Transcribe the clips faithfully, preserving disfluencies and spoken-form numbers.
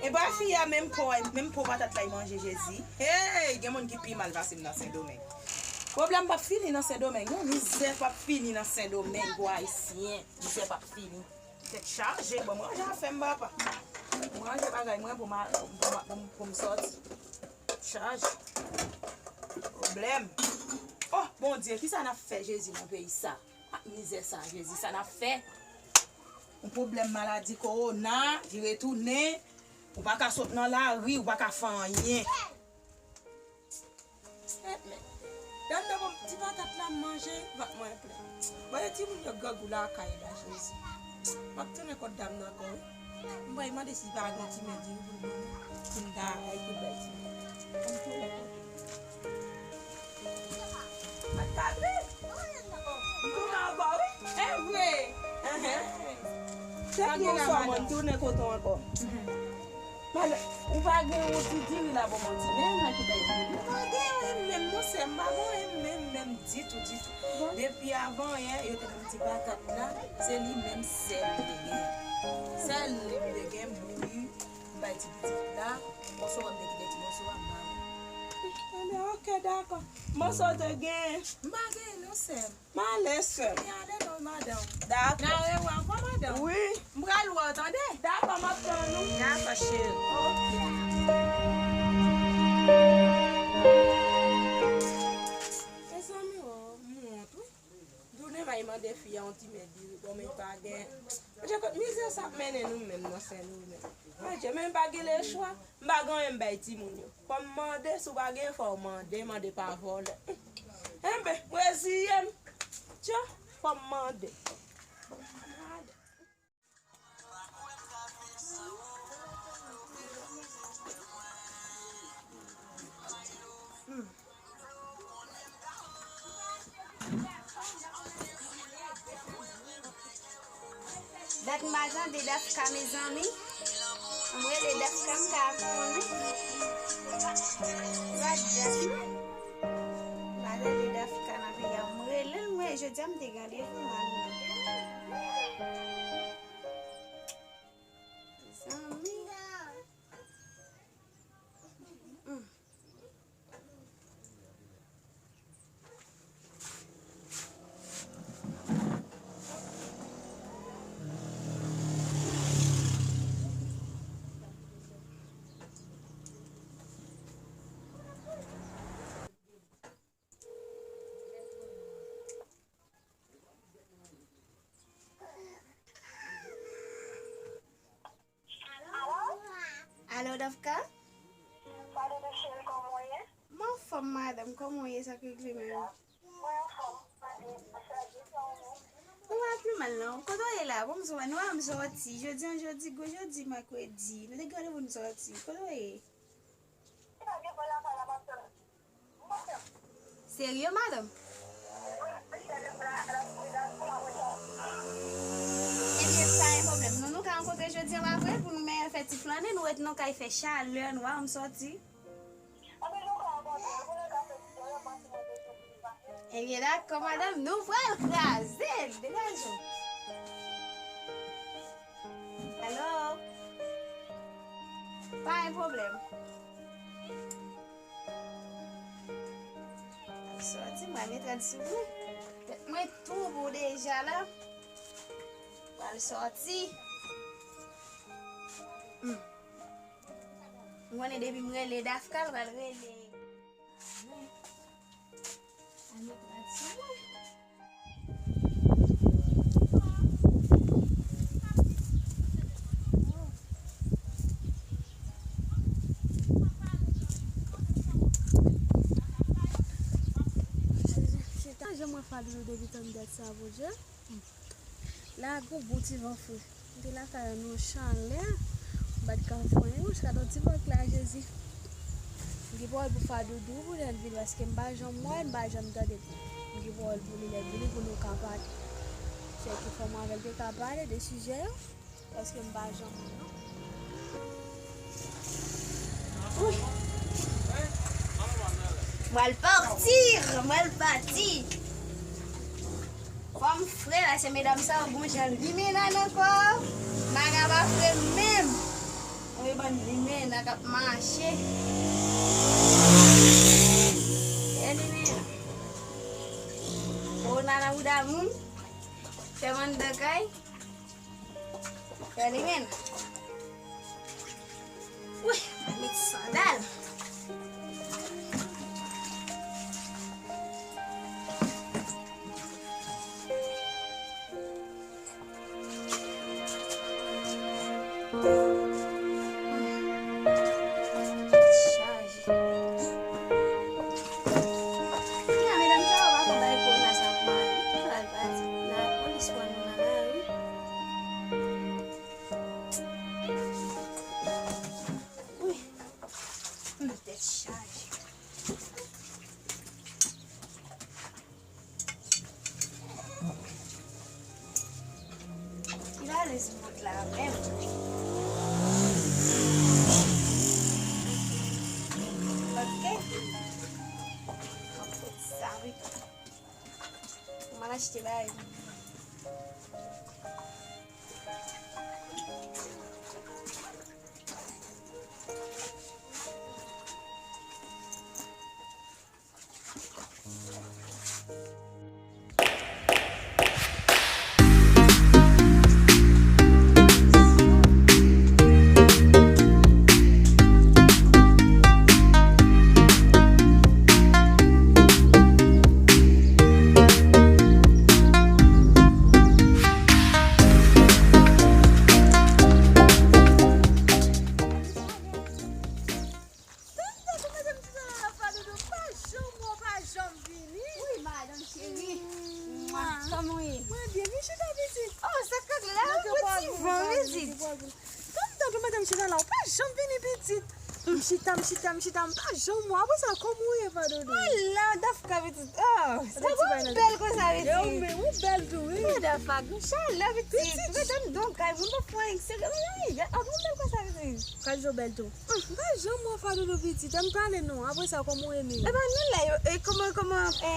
E pa fi a menm po, menm po patat la y manje Jezi. Hey, gen moun ki pi mal pase m nan Sendomeng. Pwoblèm p ap fini nan Sendomeng, non. Mizè p ap fini nan Sendomeng pou Ayisyen. Mizè p ap fini. Tèt chaje, bon, m ranje afè m, papa. M ranje bagay mwen pou m, pou m, pou m, pou m sòti. Tèt chaje. Pwoblèm. Oh, Bondye, kisa n ap fè Jezi nan peyi sa? Ak mizè sa, Jezi, sa n ap fè? Yon pwoblèm maladi kowona, li retounen. Ou pa ka sot nan lari, ou pa ka fè anyen. Eh, men, dam nan ban m ti patat la, m manje, vant mwen plen. Voye timoun yo grangou lakay la, Jezi. M ap tounen kot dam nan ankò, wi. M pral mande si li pa gen ti men diri pou l ban mwen, pou m ta al pou l bay timoun. M tounen kot. Mwen pa vle. M tounen ankò, wi. E vre. Enhen. Chak bonswa, mwen tounen kote w ankò. Malè, ou pa gen yon ti diri la pou mwen, ti men nan ki bay diri. M pa gen anyen menm, non, sè m, m pa gen anyen menm, menm ditou, ditou. Depi avan yè, yo te ban m ti patat la, se li menm sèl m te gen. Sèl li m te gen, m bouyi, m bay ti pitit la, moso a m te kite ti moso a, m ba li. Enben, ok, dakò. Moso w te gen? M pa gen, non, sè m. M ale, sè m. Li ale non, madanm. Dakò. N a rewè ankò, madanm. Wi. M pral wè w, tande? Dakò, m ap tann ou. Dakò, cheri. Ok. Mezanmi, o, m wont, wi. M tounen bay mande fi a yon ti men diri, bon, men pa gen. Manje kot mizè sa ap mennen nou menm nan Sen Domen. Manje, men m pa gen lechwa. M pa gen anyen m bay timoun yo. Fò m mande, si w pa gen, fò w mande, mande pa vòlè. Enben, reziye m. Tcha, fò m mande. Dat m pa tande Dafka, mezanmi. M rele Dafka, m ka konnen. Gad dat, non. M pa tande Dafka nan peyi a. M rele l, mwen, jodi a m te gen randevou m al nan. Mezanmi. Hmm. Alo, Dafka? Salut, Michel, kòman w ye? M anfòm, madanm, kòman w ye, sa k regle menm? Mwen anfòm, madanm, sa di sa w menm? Ou pa pi mal, non. Kote w ye la? Bon, m sou, nou wè m sòti. Jodi an, jodi, gwo jodi, mèkredi. Nou te gen randevou n sòti. Kote w ye? Ou pa gen pale la, pale la, m ap tann. Serye, madanm? Ebyen, pa gen pwoblèm. Nou, nou ka rankontre jodi an, pa vre, pou nou menm fè ti flannen, nou ret nan kay fè chalè, nou pa janm sòti. Ebyen, dakò, madanm, nou pral kraze l. Degaje w. Alo? Pa gen pwoblèm. Al sòti, mwen met rad sou mwen. Tèt mwen tou gou deja la. Pral sòti. Hmm. Mwen konnen depi m rele Dafka, l pral rele. Al met rad sou mwen. Chita, jan mwen fè depi tann dat sa, Bondye. La, gwo bon ti van fre. M te lakay an, yon chalè. M pa t ka fè anyen, jiska tan ti van la, Jezi. M gen pawòl pou Fadoudou pou lè l vini, paske m pa janm wè l, m pa janm tande l. M gen pawòl pou li lè l vini pou nou ka pale. Sèke fò mwen avè l te ka pale de sijè yo, paske m pa janm wè l, non. Mwen al pati, mwen al pati. Fò m fre, paske medam sa yo gon jan limenad ankò. Maga pa fre menm. Mwen ban li. Nan k ap mache. Gade men. Kowona nan bouda moun. Fèm anndan kay. Gade men. Wi, met sandal. Tèt chaje. Kounya medam sa yo pa konn bagay kowona sa ap mare. Fè al pati. Lapolis pran nou nan lari. Wi. Tèt chaje. Ki lalès bout la menm? Ok. Sa wi. M al achte bagay. Tann, tann, madanm Tizana la, Fadoudou, pa janm wè w, pa janm vini. Wi, madanm cheri. Mwa. Kòman w ye? Mwen byen, vin chita, pitit. Oh, sa k regle la? Mwen te pran ti van, pitit. Tann, tann, madanm Tizana la, w pa janm vini, pitit. M chita, m chita, m chita, m pa janm wè w. Apre sa, kòman w ye, Fadoudou? Ala, Dafka, pitit. Oh, sa bon bèl konsa, pitit. Yo, men ou bèl tou, wi. Mwen Dafka, chalè, pitit. Pitit. Mwen tann don kay, mwen pa fè anyen, serye, mwen, ah, bon bèl konsa, pitit. Kay Jobèl tou. M pa janm wè Fadoudou pitit. Ann pale non. Apre sa, kòman w ye menm? Epa, nou la, yo, e, kòman, kòman, e,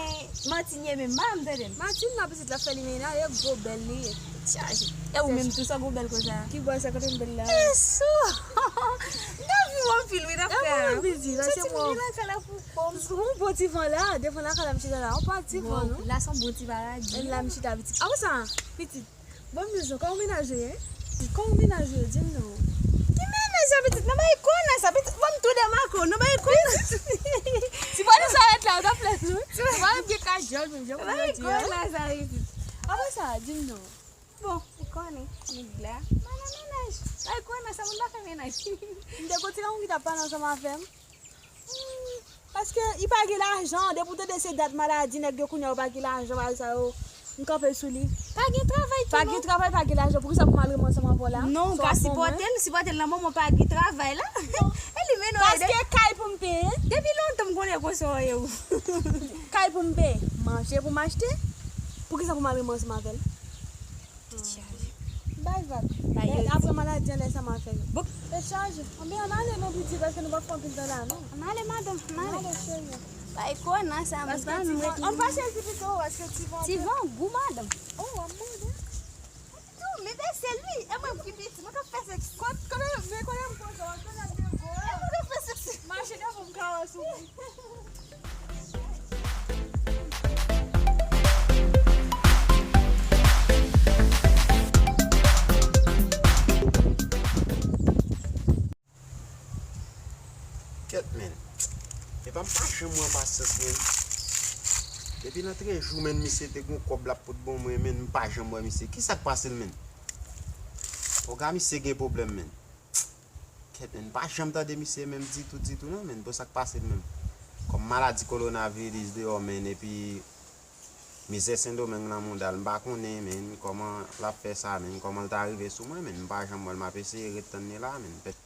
Martine ye menm? M pa janm tande l. Martine la pitit la fè li mennaj, e gwo bèl li ye. Chaje. E ou menm tou, sa gwo bèl konsa? Ki bò sa kote m bèl la? Esou! M ta vi w anpil, wi, Dafka. E mwen pitit, la se mwen. Yon bon ti van la, devan lakay la, m chita la. Yon pa ti van, non? La se yon bon ti paradi. E la, m chita pitit. Apre sa, pitit. Bon, m di w, kòman mennaj ou ye? Kòman mennaj ou ye? Di m non. Ki mennaj sa, pitit? Nan bay kòna sa, pitit. Bon, m tou de mako, nan bay kòna. Ti pwale sa rete la, w t ap fèt nou. Ti pwale byen ka djòl, men jan pou yo di a. Bay kòna sa, pitit. Apre sa, di m non. Bon, ou konnen, nèg la. Mwen nan mennaj. Bay kòna sa, moun pa fè mennaj. M te gon ti granmoun ki t ap pale ansanm avè m. Paske li pa gen lajan, depi w tande se dat maladi nèg yo kounye a yo pa gen lajan, bagay sa yo, m kanpe sou li. Pa gen travay tou non. Pa gen travay, pa gen lajan, poukisa pou m al renmen ansanm avè w la? Non, ou ka sipòte l, sipòte l nan moman pa gen travay la. E li mennen w ede. Paske kay pou m peye. Depi lontan m konnen konsa w ye ou. Kay pou m peye, manje pou m achte, poukisa pou m al renmen ansanm avè l? Tèt chaje. Bay vag. Bay yo. Apre maladi an, lè sa m a fè yo. Bon. Tèt chaje. Anben, ann ale non, pitit, paske nou p ap fè anpil tan la, non. Ann ale, madanm, ann ale. Ann ale, cheri. Bay kòna sa, m pa janm rete. Ann pase l pi pito, paske ti van. Ti van gou, madanm. Oh, ann mande. Tou, men bese l, wi. E mwen ki piti, mwen k ap fè sèks. Kot, kote, men kote m konsa, kote m de gwo. E mwen k ap fè sèks. Mache devan m ka wè sou. Kèt, men. Epa m pa janm wè pasyans, men. Depi nan trè jou, men, misye te gon kòb l ap pot ban mwen, men, m pa janm wè misye. Ki sa k pase l, men? Oga, misye gen pwoblèm, men. Kèt, men, m pa janm tande misye menm ditou, ditou, non, men. Bon, sa k pase l menm? Kòm maladi kowonaviris deyò, men, epi mizè Sendomeng nan mouda l, m pa konnen, men, kòman l ap fè sa, men, kòman l ta rive sou mwen, men, m pa janm wè l, m ap eseye ret tann li la, men, pèt.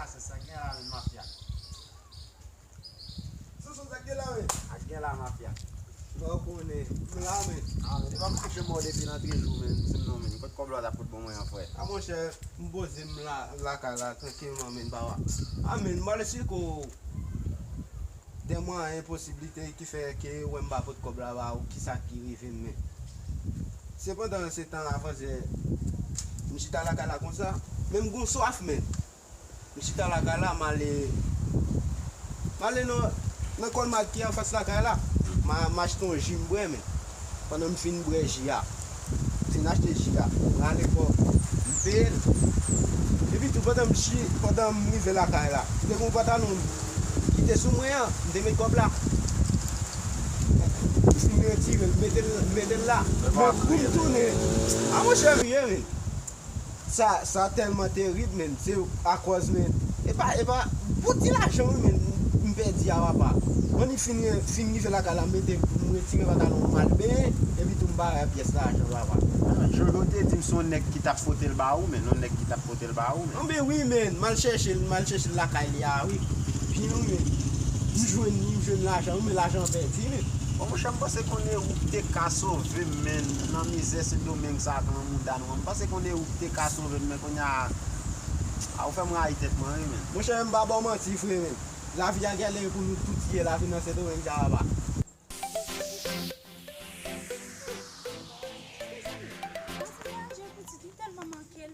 Soso, sa k gen la menm, mafya? Soso, sa k gen la menm? Sa k gen la, mafya? Bon, ou konnen, La, men. Ah, men, li pa mouche mò depi nan trezou, men. Di m non, men. Kot kòb la w t ap fout ban mwen an, frè? A, monchè, m poze m la, lakay la, trankilman, men, papa. A, men, m pral esplike w de mwayen posiblite ki fè ke ou wè m pa pot kòb la ba ou, kisa ki rive m, men. Sepandan, se tan avanse, m chita lakay la konsa, men m gon swaf, men. M chita lakay la, m ale, m ale nan, nan Colmart ki anfas lakay la. M a, m achte yon ji m bwè, men. Pandan m fin bwè ji a, m fin achte ji a. M ale bò, m peye l. Epi tou, pandan m chi, pandan m rive lakay la, m te gen yon pantalon ki te sou mwen an, m te met kòb la. M fin retire l, mete l, mete l la. Men kou m tounen, a monchè, m ye, men. Sa, sa tèlman terib, men. Se akòz, men. E pa, e pa, bon ti lajan, wi, men, m pèdi a, papa. Annik fin, fin rive lakay la, m mete, m retire pantalon m, m al benyen, epi tou m bare ak pyès lajan, papa. Ah, Jojo te di m se yon nèg ki t ap pote l ba ou, men, yon nèg ki t ap pote l ba ou, men. Anben wi, men, m al chèche l, m al chèche l lakay li a, wi. Byen, wi, men. M jwenn li, m jwenn lajan, wi, men lajan an pèdi, men. Bon, monchè, m panse konnen ou te ka sove m, men, nan mizè Sendomeng sa ak nan mouda nou an. M panse konnen ou te ka sove m, men kounye a, a ou fè m rayi tèt mwen, wi, men. Monchè, m pa ba w manti vre, men. Lavi a gèlè pou nou tout ye, lavi nan Sendomeng sa, papa. Mezanmi, manje pitit, m tèlman manke l.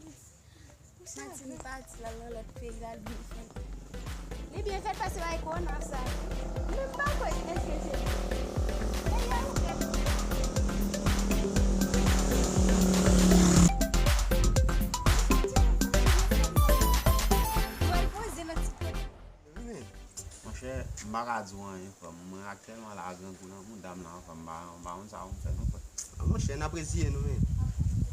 Matin pati, l al nan lòt peyi, l al byen fèt. Li byen fèt paske bay kowona sa. Men m pa kwè, èske se peyi a ou fèt? Mwen poze nan ti pwent. Monchè, m pa ka di w anyen, frè m. Mwen aktyèlman la, grangou nan mouda m la, frè m, m pa, m pa konn sa pou m fè non, frè. A, monchè, n ap reziye nou, men.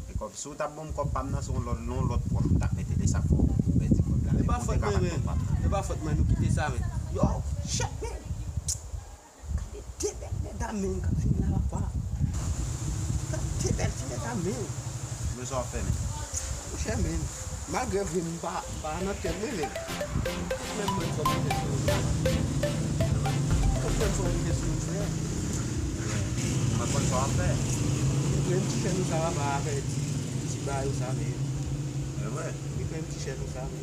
E kòb, si w t ap ban m kòb pa m nan, se yon lòt, yon lòt pòch ou t ap mete, de sa k fè w pèdi kòb la. E pa fòt mwen, men. E pa fòt mwen, nou kite sa, men. Yo, shit, men. Gade de bèl medam, men, k ap vini la, papa. Gade de bèl ti medam, men. Men sa w ap fè, men? Monchè, men, malgre vre m pa, m pa nan tèt mwen, men tout menm mwen fò m rive sou moun sa. Tout menm fò m rive sou moun sa. Mwen konn sa w ap fè. Wi, men ti chèn ou sa, papa, avè ti, ti bagay ou sa, men. E vre? Wi, men ti chèn ou sa, men.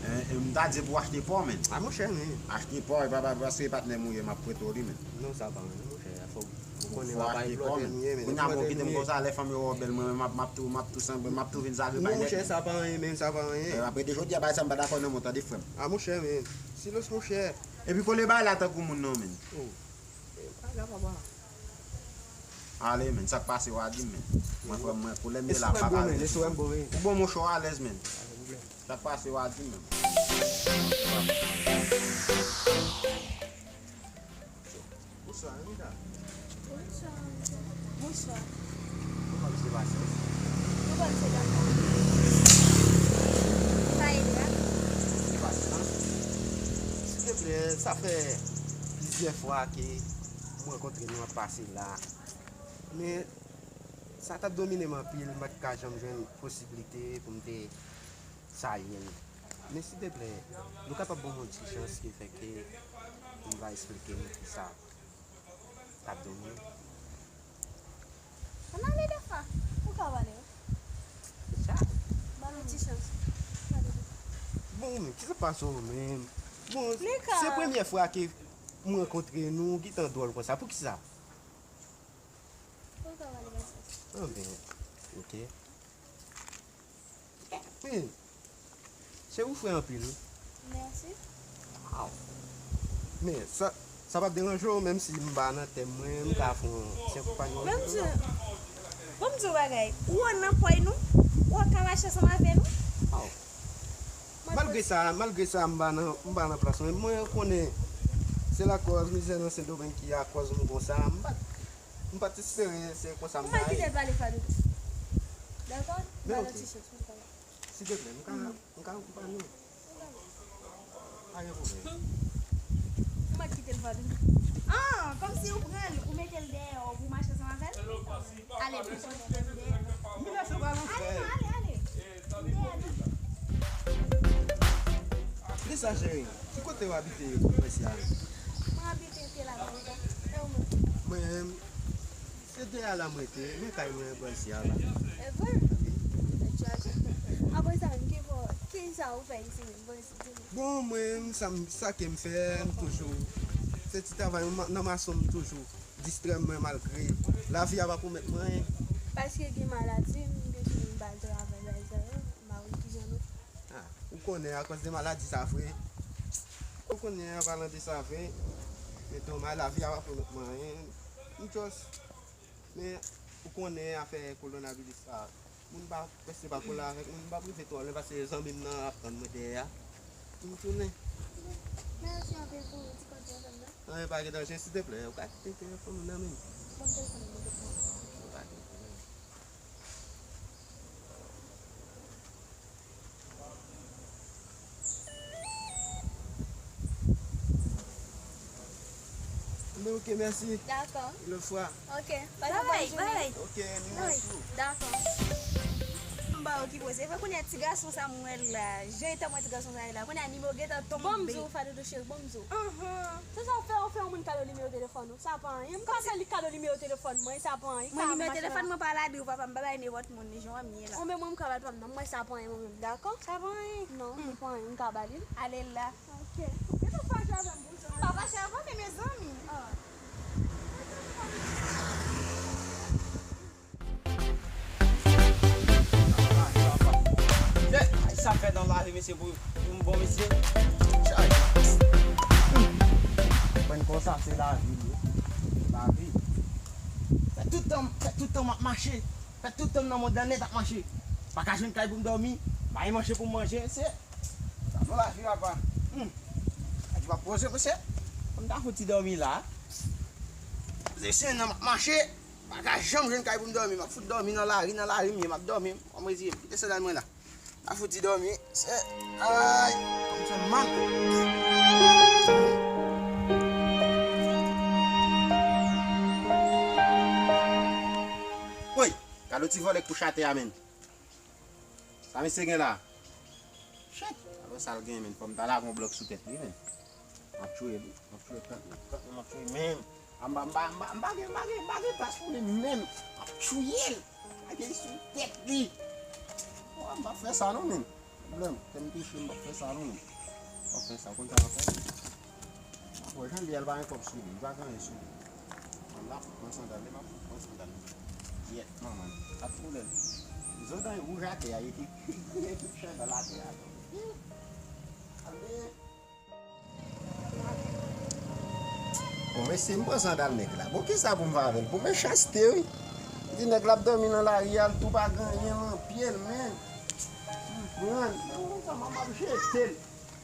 E, e, m ta di pou w achte pò, men. A, monchè, men. Achte pò, e pa, pa, paske patnè m ou ye, m ap prete w li, men. Non, sa pa anyen, monchè. Fò w konnen w ap aplòde m ye, men. Kounye a, bon, kite m konsa, lè fanm yo wè w bèl, mwen menm, m ap, m ap tou, m ap tou sanble, m ap tou vin sanble. Non, monchè, sa pa anyen, men, sa pa anyen. E, apre de jodi a, bagay sa, m pa dakò nan mwen, tande, frè m. A, monchè, men. Silans, monchè. Epi kole bagay la tankou moun, non, men. Oh. E, bagay la, papa. Ale, men, sa k pase, w a di m, men. Mwen, frè m, mwen, kole m ye la, m pa ka. Ou bon, monchè, w alèz, men. Sa k pase, w a di m, men. Bonswa, Anita. Bonswa. Bonswa. Kòman misye pase? Kòman misye pase? Sa ede a? Misye pase, non? Silteplè, sa fè plizyè fwa ke m rankontre nou ap pase la. Men, sa t ap domine m anpil, m pa t ka janm jwenn posiblite pou m te salye l. Men silteplè, nou kapab ban m yon ti chans ki fè ke m va esplike nou kisa k ap domine. Ann ale defwa, ou ka pale, wi. Sa? Ban m yon ti chans. Bon, men, kisa k pase w menm? Bon, se premyè fwa ke m rankontre nou, ou gentan dwòl konsa. Poukisa? Ou ka pale, Matyas. Anben, ok. Men, cheri, ou fre anpil, wi. Mèsi. Aw. Men, sa, sa p ap deranje w, menm si m pa nan tèm mwen, m ka fè yon senp panyòl. Menm si, bon, m di w bagay, ou nan pòy nou, ou ka mache ansanm avè nou. Aw. Malgre sa, malgre sa, m pa nan, m pa nan plas mwen. Mwen konnen se lakòz mizè nan Sendomeng ki akòz m konsa. M pa t, m pa t espere se konsa m ta ye. Ou mèt kite l pale, Fadou. Dakò? Ba l yon ti chans, m konn. Silteplè, m ka, m ka, m pa nou. Pa gen pwoblèm. Ou mèt kite l, Fadou. Ah, kòmsi ou pran l, ou mete l dèyè w pou w mache ansanm avè l? Ale, pou konnen, mete l dèyè w. Mila, se pa nan fè. Ale, ale, ale. Lisa, cheri, ki kote w abite, Prensya? Mwen abite Tel Aviv. E ou menm? Mwen menm, se Deyò a la m rete, men kay mwen bò isi a la. E vre? Tèt chaje. Apre sa menm, ki fò, ki sa ou fè isi menm, bò isi, di m? Bon, mwen, sa m, sa ke m fè, m toujou, se ti travay, m, nan mason m toujou distrè mwen malgre lavi a pa pwomèt mwen anyen. Paske gen maladi, m gen sou m pa travay, bagay sa yo, m pa konn kijan nou. Ah, ou konnen, akòz de maladi sa vre. Ou konnen, an palan de sa vre, men domaj, lavi a pa pwomèt mwen anyen. M just, men ou konnen afè kowonaviris sa, moun pa prese pa kole avèk mwen, m p ap rive twò lwen paske zanmi m nan ap tann mwen dèyè a pou m tounen. Mèsi anpil pou ti kòd telefòn nan. Anyen pa gen danje, silteplè, ou ka kite telefòn ou nan men m? Ban m telefòn nan, ban m telefòn nan. Ou ka kite. Men ok, mèsi. Dakò. Yon lòt fwa. Ok, pase bòn jounen. Bay, bay. Ok, ni mèsi. Dakò. M ba yo ki poze. Fè kounye a ti gason sa m wè la. Jan etan mwen ti gason sa ye la. Kounye a nimewo gentan tonbe. Bon, m di w, Fadoudou cheri, bon, m di w. Anhan. Se sa w fè, w fè yon moun kado nimewo telefòn ou. Sa pa anyen. M ka fè li kado nimewo telefòn mwen, sa pa anyen. Mwen, nimewo telefòn mwen pa ladan, papa, m pa bay nenpòt moun li, jan w wè m ye la. Ou menm, mwen, m ka bay pa m nan, mwen, sa pa anyen, mwen menm, dakò? Sa pa anyen? Non, li pa anyen, m ka ba li l. Ale la. Ok. Gentan fache avè m pou sa. M pa fache avè w, men mezanmi. Ah. Ay, sa fè nan lari, mesye, pou, pou m bon, mesye. Chay. Konprann konsa, se lavi, wi. Lavi. Fè tout tan, fè tout tan m ap mache. Fè tout tan m nan mond lan nèt ap mache. Pa ka jwenn kay pou m dòmi, pa gen manje pou m manje, mesye. Sa bon lavi, papa. Hmm. Lavi pa poze, mesye. Pou m ta fouti dòmi la. Mesye, nan m ap mache. Pa ka janm jwenn kay pou m dòmi. M ap fout dòmi nan lari, nan lari m ye, m ap dòmi. Mwen reziye m. Kite sandal mwen la. M ap fouti dòmi. Se, ay, kò m fè m mal. Woy, gade yon ti vòlè k kouche atè a, menn. Sa mesye gen la? Shit! Alò sa l gen, menn. Fò m ta lage yon blòk sou tèt li, menn. M ap touye li. M ap touye tante mwen. Tante mwen, m ap touye menm. A, m pa, m pa, m pa, m pa gen, m pa gen, m pa gen plas pou li menm. M ap touye l. Lage l sou tèt li. Wa, m p ap fè sa non, menn. Pwoblèm. Kè m touche, m p ap fè sa non, menn. M p ap fè sa. Ou konn sa m ap fè? Bon, jan l ye a, l pa gen kòb sou li, li pa gen anyen sou li. Mwen la fout pran sandal li, m ap fout pran sandal li. Yèt, manman, pa t pwoblèm. Zo dan wouj atè a, e ki kriye tout chandal atè a. Ale. Bon, mesye, m pran sandal nèg la. Bon, kisa pou m fè avè l? Pou mechanste, wi. Di nèg la ap dòmi nan lari a, l tou pa gen anyen nan pye l, men. M pran l. Bon, sa, m ap jete l.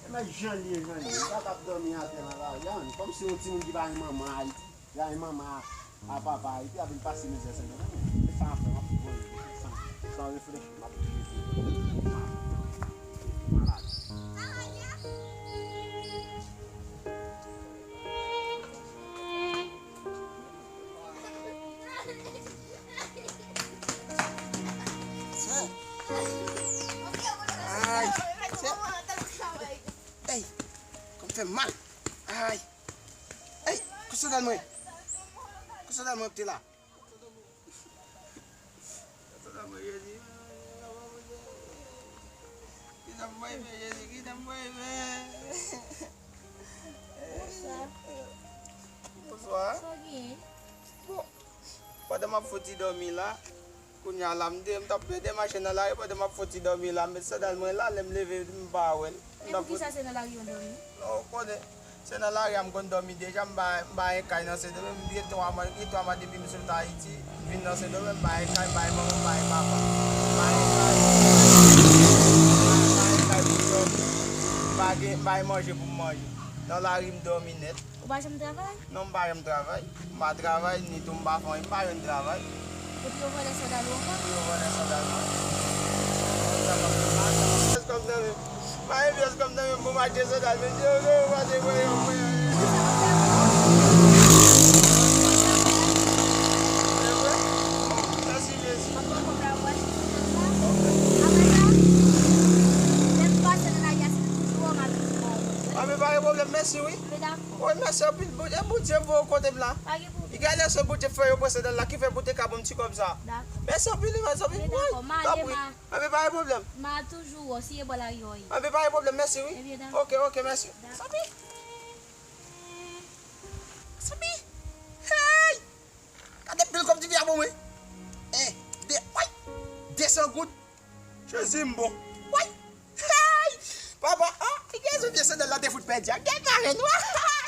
E mèt jan l ye, jan l ye. Li pa t ap dòmi atè nan lari a, menn. Kòmsi yon timoun ki pa gen manman Ayiti, ki pa gen manman a, a papa Ayiti, ap vin pase mizè Sendomeng. E sa m ap fè, m ap voye, san, san reflechi, m ap jete. Malad. Ay, sè. Ey, kò m fè m mal. Ay. Ey, kote sandal mwen? Kote sandal mwen te la? Kote sandal mwen, Jezi? Kisa m pral fè, Jezi? Kisa m pral fè? Bonswa. Bonswa. Sa w genyen? Bon, pandan m ap fouti dòmi la, kounye a la, m te, m t ap plede mache nan lari, pandan m ap fouti dòmi la, m met sandal mwen la, lè m leve, m pa wè l. E poukisa se nan lari w dòmi? Non, ou konnen, se nan lari a m konn dòmi deja, m pa, m pa gen kay nan Sendomeng, m gen twa mwa, gen twa mwa depi m sot Ayiti, m vin nan Sendomeng, m pa gen kay, m pa gen manman, m pa gen papa, m pa gen kay, m pa gen kay pou m dòmi, m pa gen, m pa gen manje pou m manje. Nan lari m dòmi nèt. Ou pa janm travay? Non, m pa janm travay. M pa travay, ni tou m pa fè anyen, m pa jwenn travay. Epi yo vòlè sandal ou ankò? Epi yo vòlè sandal mwen. Pyès kòb nan men m. Pa gen pyès kòb nan men m pou m achte sandal, men si yo vle yo pase mwen yo mwen. Se vre? Mèsi, mèsi. Apre sa, lè m pase nan lari a, se toujou w ap di bon. A, men pa gen pwoblèm, mèsi wi. Men dakò. Wi, mèsi anpil, bon. E Bondye voye w kote m la. Pa gen pwoblèm. Gade se Bondye fè yo pran sandal la ki fè pou te ka ban m ti kòb sa. Dakò. Mèsi anpil, mèsi anpil. Wi, dakò, m ale, tanpri. Anben, pa gen pwoblèm. M a toujou wè w, si e bò lari w ye. Anben, pa gen pwoblèm, mèsi, wi. Ebyen, dakò. Oke, oke, mèsi. Dakò. Sapi! Sapi! Hey! Gade pil kòb tifi a ban mwen. En, de, woy! De san goud. Jezi m bon. Woy! Hey! Papa, ah, ki gazon vye sandal la te fout pèdi a? Gade marenn, wa!